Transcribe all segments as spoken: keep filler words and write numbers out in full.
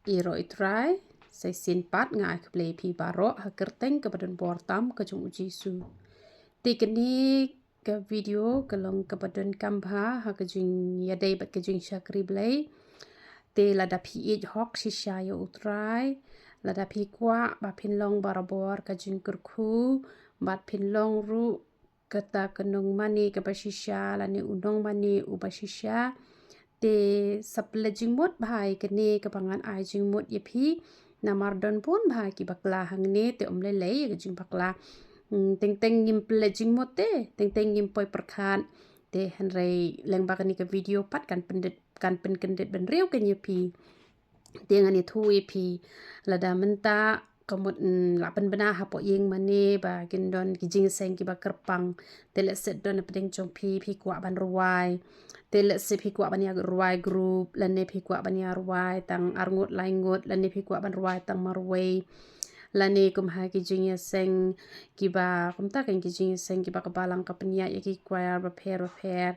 Ïaroh ïa U Trai, sa shisien pat nga ai khublei ïa phi baroh ha ka kyrteng kaba don bor tam ka jong U Jisu. Te kane ka video ka long kaba donkam bha ha ka jingïadei bad ka jingshakri Blei. Te lada phi ïeit hok shisha ïa U Trai, lada phi kwah ba phin long barabor ka jingkyrkhu, bad phin long ruh kata ka nongmane kaba shisha lane u nongmane uba shisha. Te sa pynleit jingmut bha ïa kane kaba ngan ai jingmut ïa phi. Namar don bun bha ki bakla hangne te ym lei lei ïa ka jingbakla. Hmm, teng teng ngim pynleit jingmut te, teng teng ngim poi pyrkhat. Te hynrei lyngba kane ka video pat kan pyndit, kan pynkyndit bynriew kein ïa phi. Te ngan ïathuh ïa phi, lada mynta ka mut, mm, la pynbna hapoh ïing mane ba kin don ki jingïaseng kiba kyrpang. Te lehse don hapdeng jong phi, phi kwah ban rwai. Te lehse phi kwah ban ïa rwai group, lane phi kwah ban ïa rwai tang ar ngut lai ngut, lane phi kwah ban rwai tang marwei. Lane kum ha ki jingïaseng kiba, kumta kein ki jingïaseng kiba ka balang ka pynïaid ïa ki choir bapher bapher.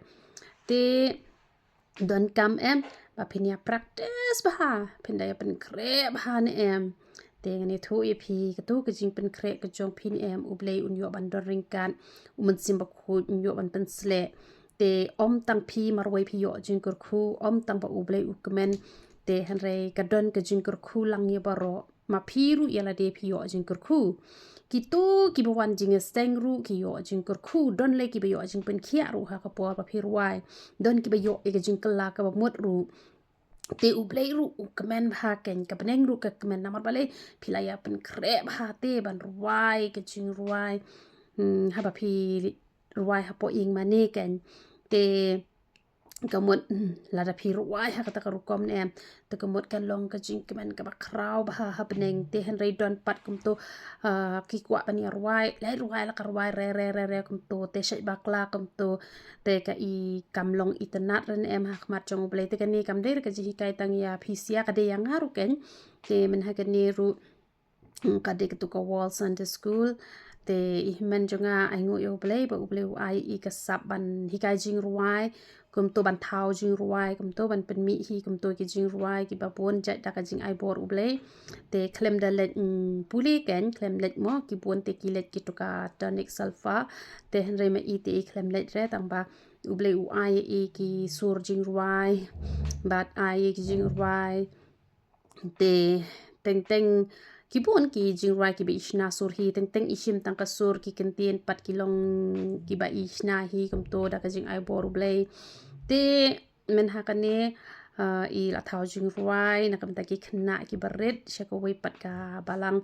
Te donkam em ba phin ïa practice bha, phin da ïa pynkhreh bha ne em. Te ngan ïathuh ïa phi, kato ka jingpynkhreh ka jong phi ne em, U Blei un ïoh ban don ryngkat, U Mynsiem Bakhuid un ïoh ban pynsleh. Te ym tang phi marwei phi ïoh jingkyrkhu, ym tang ba U Blei u kmen. Te hynrei ka don ka jingkyrkhu lang ïa baroh. Ma phi ruh ïa lade phi ïoh jingkyrkhu. Kito kiba wan jingïaseng ruh ki ïoh jingkyrkhu, don lei kiba ïoh jingpynkhiah ruh ha ka por ba phi rwai. Don kiba ïoh ïa ka jingkylla kaba mut ruh. Te U Blei ruh u kmen bha kein, ka bneng ruh ka kmen, namar balei, phi la ïa pynkhreh bha te ban rwai ka jingrwai. Hmm, haba phi rwai hapoh ïing mane kein. Te ka mut, hmm, lada phi rwai ha kata ka rukom ne em, te ka mut kan long ka jingkmen kaba khraw bha ha bneng. Te hynrei don pat kumto, ah, ki kwah ban ïa rwai, leit rwai la ka rwai re re re re kumto, te shait bakla kumto. Te ka i kam long itynnad re ne em ha khmat jong U Blei. Te kane kam dei re ka jinghikai tang ïa phi sha, ka dei ïa nga ruh kein. Te mynha kane ruh, mm, ka dei kato ka World Sunday School. Te i hynmen jong nga ainguh ïa U Blei ba U Blei u ai i ka sap ban hikai jingrwai, kumto ban thaw jingrwai, kumto ban pynmih hi kumto ki jingrwai kiba bun jait da ka jingai bor U Blei. Te khlem da leit, mm, pule kein, khlem leit mo, ki bun te ki leit kito ka tonic solfa. Te hynrei ma i te i khlem leit re, tang ba U Blei u ai i ki sur jingrwai, bad ai i ki jingrwai. Te teng teng ki bun ki jingrwai kiba i shna sur hi, teng teng i shim tang ka sur, ki kyntien pat ki long kiba i shna hi kumto da ka jingai bor U Blei. Te mynha kane, ah, i la thaw jingrwai na ka bynta ki khynnah kiba rit sha kawei pat ka balang,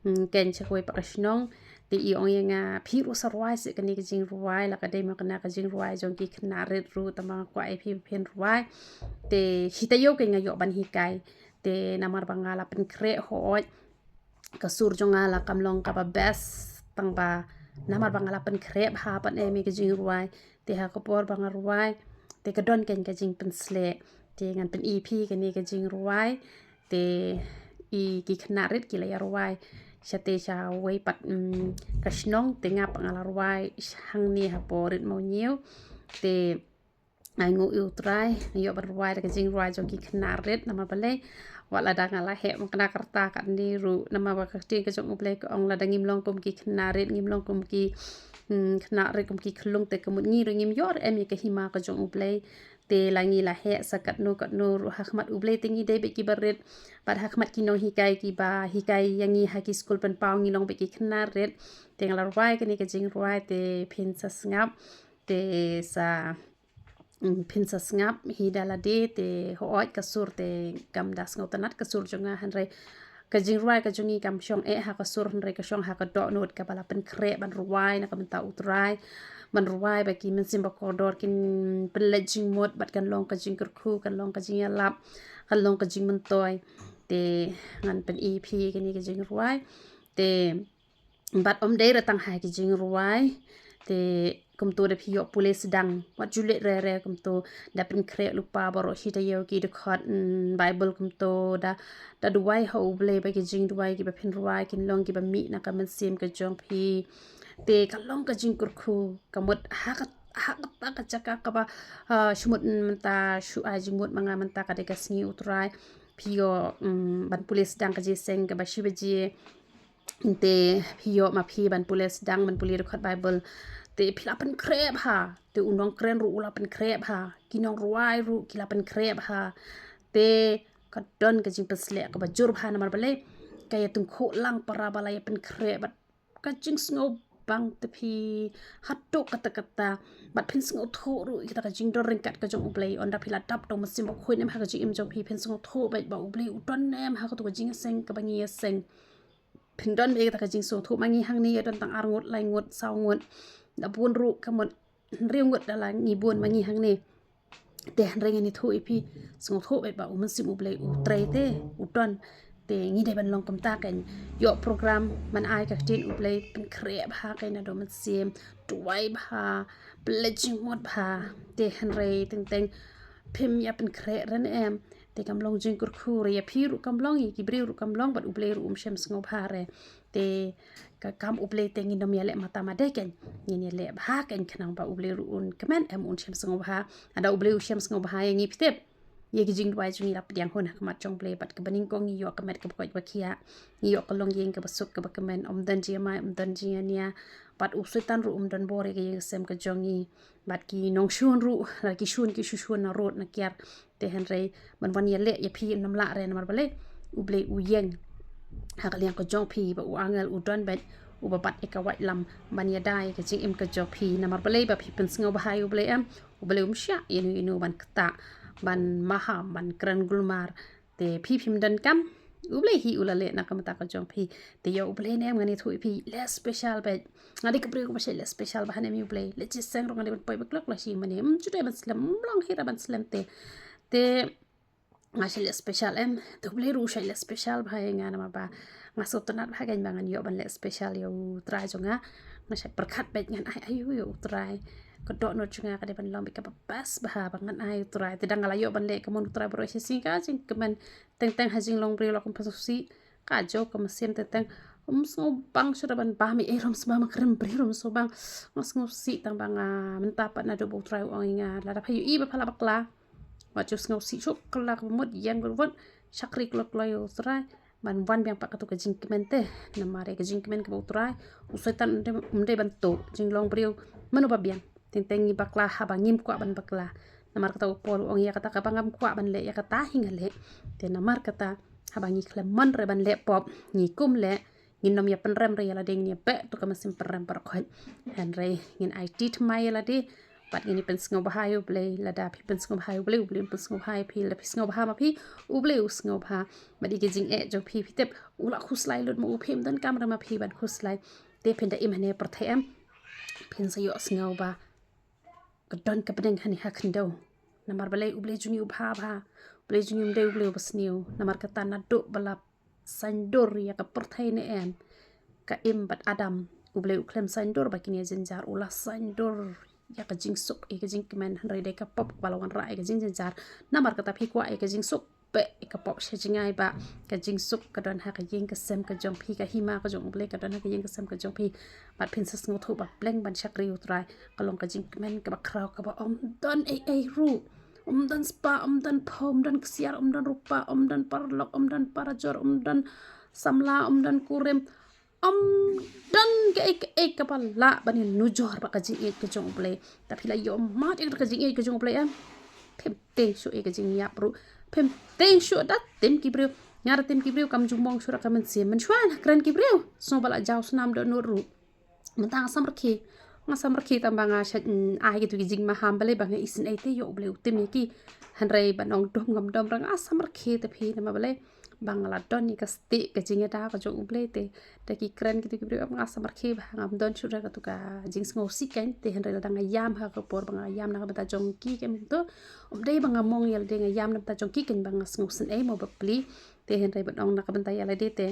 mm, kein sha kawei pat ka shnong. Te i ong ïa nga, phi ruh sa rwai seh kane ka jingrwai, la ka dei ma kane ka jingrwai jong ki khynnah rit ruh, tang ba nga kwah ïa phi ba phin rwai. Te hi taïew kein nga ïoh ban hikai. Te namar ba nga la pynkhreh, hooid, ka sur jong nga la kam long kaba best, tang ba namar ba nga la pynkhreh bha pat ne em ïa ka jingrwai. Te ha ka por ba nga rwai, te ka don kein ka jingpynsleh. Te ngan pyni phi kane ka jingrwai. Te i ki khynnah rit ki la ïa rwai sha te sha wei pat, mm, ka shnong, te nga pat nga la rwai hangne hapoh Rit Mawñiaw. Te ainguh ïa U Trai, nga ïoh ban rwai da ka jingrwai jong ki khynnah rit, namar balei, wat lada nga la heh man kane ka rta kane ruh, namar ba ka ktien ka jong U Blei ka ong lada ngim long kum ki khynnah rit, ngim long kum ki, hmm, khynnah rit kum ki khyllung, te ka mut ngi ruh ngim ïoh re em ïa ka hima ka jong U Blei. Te la ngi la heh sa katno katno ruh ha khmat U Blei te ngi dei beit kiba rit. Bad ha khmat ki nonghikai kiba hikai ïa ngi ha ki skul pynpaw ngi long beit ki khynnah rit. Te nga la rwai kane ka jingrwai, te phin sa sngap. Te sa, mm, phin sa sngap hi da lade, te hooid ka sur te kam da sngewtynnad ka sur jong nga, hynrei ka jingrwai ka jong ngi kam shong eh ha ka sur, hynrei ka shong ha ka dohnud kaba la pynkhreh ban rwai na ka bynta U Trai. Ban rwai ba ki mynsiem ba kordor kin pynleit jingmut, bad kan long ka jingkyrkhu, kan long ka jingïalap, kan long ka jingmyntoi. Te ngan pyni phi kane ka jingrwai. Te bad ym dei re tang ha ki jingrwai. Te kumto da phi ïoh pule sdang, wat ju leit re re kumto, da pynkhreh lypa baroh shi taïew ki dkhot, mm, Baibl kumto, da, da duwai ha U Blei ba ki jingduwai kiba phin rwai kin long kiba mih na ka mynsiem ka jong phi. Te ka long ka jingkyrkhu, ka mut ha ka, ha kata ka jaka kaba, ah, shu mut mynta shu ai jingmut ma nga mynta ka dei ka sngi U Trai. phi ïoh, mm, ban pule sdang ka jingïaseng kaba shi baje. Te phi ïoh ma phi ban pule sdang, ban pule dkhot Bible. Te phi la pynkhreh bha. Te u nongkren ruh u la pynkhreh bha. Ki nongrwai ruh ki la pynkhreh bha. Te ka don ka jingpynshlur kaba jur bha namar balei ka ïa tyngkhuh lang para ba la ïa pynkhreh bad ka jingsngewbang te phi hato kata kata. Bad phin sngewthuh ruh ïa kata ka jingdon ryngkat ka jong U Blei. Ynda phi la dap da u Mynsiem Bakhuid ne em ha ka jingim jong phi, phin sngewthuh beit ba U Blei u don ne em ha kato ka jingïaseng kaba ngi ïaseng. Phin don beit ïa kata ka jingsngewthuh, ma ngi hangne ïa don tang ar ngut, lai ngut, saw ngut. Da bun ruh ka mut hynriew ngut da la ngi bun ma ngi hangne. Te hynrei ngan ïathuh ïa phi, sngewthuh beit ba u Mynsiem U Blei u trei te u don. Te ngi dei ban long kumta, kan ïoh program ban ai ka ktien U Blei, pynkhreh bha kan naduh mynsiem, duwai bha, pynleit jingmut bha. Te hynrei teng teng phim ïa pynkhreh re ne em. Te kam long jingkyrkhu re ïa phi ruh, kam long ïa ki briew ruh, kam long bad U Blei ruh um shem sngewbha re. Te ka kam U Blei te ngin ym ïaleh mata made kan. Ngin ïaleh bha kan khnang ba U Blei ruh un kmen em, un shem sngewbha. Lada U Blei u shem sngewbha ïa ngi, phi tip, ïa ki jingduwai jong ngi la pdiang hun ha khmat jong U Blei, bad kaba nyngkong ngi ïoh ka met kaba koit ba khiah. Ngi ïoh ka longïing kaba suk kaba kmen, ym don jingïamai, ym don jingïania. Bad u Soitan ruh um don bor ïa ka ïing ka sem ka jong ngi. Bad ki nongshun ruh, la ki shun ki shu shun na rud na kiar. Te hynrei ban wan ïaleh ïa phi ym ym lah re namar balei U Blei u ïeng ha ka liang ka jong phi, ba u angel u don beit uba bat ïa ka waitlam ban ïada ïa ka jingim ka jong phi. Namar balei? Ba phi pynsngewbha ïa U Blei em, U Blei um shah ïa ino ino ban ktah, ban maham, ban kren gulmar. Te phi phim donkam, U Blei hi u la leh na ka bynta ka jong phi. Te ïa U Blei ne em, ngan ïathuh ïa phi, leh special beit. Nga dei ka briew kaba shait leh special bha ne em ïa U Blei. Leit jingïaseng ruh nga dei ban poi bad klok la shi mane. Ym ju dei ban slem, ym long hi ruh ban slem te. Te nga shait leh special em, te U Blei ruh u shait leh special bha ïa nga namar ba nga sngewtynnat bha kan ba ngan ïoh ban leh special ïa U Trai jong nga. Nga shait pyrkhat beit, ngan ai aïu ïa U Trai. Ka dohnud jong nga ka dei ban long beit kaba best bha ba ngan ai U Trai. Te dang nga la ïoh ban leh ka mon U Trai baroh shi sngi, ka jingkmen teng teng ha jinglong briew la kum pynsngewsih. Ka jong ka mynsiem teng teng um sngewbang shuh da ban bam ei ei, ruh ym sngewbang, ma kren briew ruh ym sngewbang. Nga sngewsih tang ba nga mynta pat naduh ba U Trai u ong ïa nga, lada pha ïohi ba pha la bakla, wat ju sngewsih shuh, kylla kaba mut, ïeng kaba mut, shakri kloi kloi ïa U Trai ban wan biang pat kato ka jingkmen te. Namar ïa ka jingkmen kaba U Trai, u Soitan um dei, um dei ban tuh. Jinglong briew mano ba biang? Teng teng ngi bakla haba ngim kwah ban bakla. Namar kata u Paul u ong, ïa kata kaba ngam kwah ban leh, ïa kata hi nga leh. Te namar kata haba ngi khlem mon re ban leh pop, ngi kum leh, ngin ym ïa pynrem re ïa lade, ngin ïa beh to ka mynsiem pynrem pyrkhat. Hynrei ngin aiti thymmai ïa lade bad ngin ïa pynsngewbha ïa U Blei. Lada phi pynsngewbha ïa U Blei, U Blei un pynsngewbha ïa phi. Lada phi sngewbha ma phi, U Blei u sngewbha. Bad ïa ki jingeh jong phi, phi tip, u la khuslai lut ma u, phim donkam re ma phi ban khuslai. Te phin da im hane pyrthei em, phin sa ïohsngew ba ka don ka bneng hane ha khyndew. Namar balei? U Blei jong ngi u bha bha. U Blei jong ngi um dei U Blei uba sniew. Namar kata naduh ba la saiñdur ïa ka pyrthei ne em, ka Im bad Adam, U Blei u khlem saiñdur ba kin ïa jynjar, u la saiñdur ïa ka jingsuk, ïa ka jingkmen, hynrei dei ka pop ba la wanrah ïa ka jingjynjar. Namar kata phi kwah ïa ka jingsuk, beh ïa ka pop sha jngai, ba ka jingsuk ka don ha ka ïing ka sem ka jong phi, ka hima ka jong U Blei ka don ha ka ïing ka sem ka jong phi. Bad phin sa sngewthuh ba pleng ban shakri U Trai ka long ka jingkmen kaba khraw, kaba ym don ei ei ruh. Ym don spah, ym don phew, ym don ksiar, ym don rupa, ym don paralok, ym don parajor, ym don samla, ym don kurim, ym don kaei kaei kaba lah ban ïanujor bad ka jingïeit ka jong U Blei. Te phi la ïoh mad ïa ka jingïeit ka jong U Blei em, phim tieng shuh ïa ka jingïap ruh, phim tieng shuh da tim ki briew. Nga da tim ki briew kam ju mong shuh da ka mynsiem. Mynshuwa nga kren ki briew, sngew ba la jaw snam dohnud ruh. Mynta nga samrkhie, nga samrkhie tang ba nga shait, mm, ai kito ki jingmaham, balei? Ba nga isynei te ïoh U Blei u tim ïa ki. Hynrei ban ong dom ngam dom re, nga samrkhie te phi, namar balei? Ba nga la don ïa ka stieh ka jingïada ka jong U Blei te. Da ki kren kito ki briew em, nga samrkhie bha, ngam don shuh re kato ka jingsngewsih kan te. Hynrei lada nga ïam ha ka por ba nga ïam na ka bynta jong ki kan, to ym dei ba nga mong ïa lade, nga ïam na bynta jong ki kan ba nga sngewsynei mo bapli. Te hynrei ban ong na ka bynta ïa lade te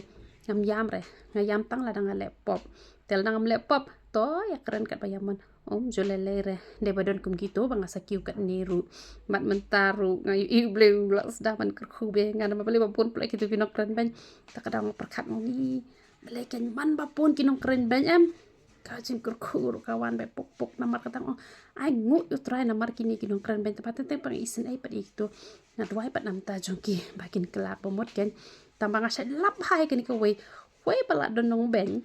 ngam ïam re, nga ïam tang lada nga leh pop. Te lada ngam leh pop, to ïa kren katba ïa mon. Ym ju lei lei re, dei ba don kum kito ba nga sa kiew katne ruh. Bad mynta ruh nga ïohi U Blei u la sdang ban kyrkhu bha ïa nga, namar balei? Ba bun pla kito ki nongkren beiñ. Ta ka daw nga pyrkhat, nga ong, i, balei kan man ba bun ki nongkren beiñ em? Ka jingkyrkhu ruh ka wan beit puk puk namar kata nga ong, ai nguh ïa u Trai namar kine ki nongkren beiñ, tang ba teng teng ba nga isynei pat ïa kito. Nga duwai pat namar ta jong ki ba kin kylla ba mut kein. Tang ba nga shait lap bha ïa kane kawei. Wei ba la don nongbeiñ,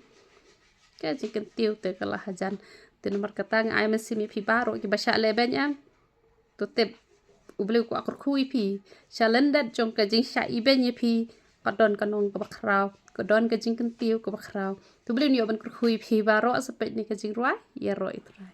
ka jingkyntiew te ka la hajan. Te namar kata nga ai mynsiem ïa phi baroh kiba shah leh beiñ, em. To tip, U Blei u kwah kyrkhu ïa phi. Sha lyndet jong ka jingshah ibeiñ ïa phi, ka don ka nong kaba khraw, ka don ka jingkyntiew kaba khraw. To U Blei un ïoh ban kyrkhu ïa phi baroh. Sa peit ïa kane ka jingrwai, ïaroh ïa U Trai.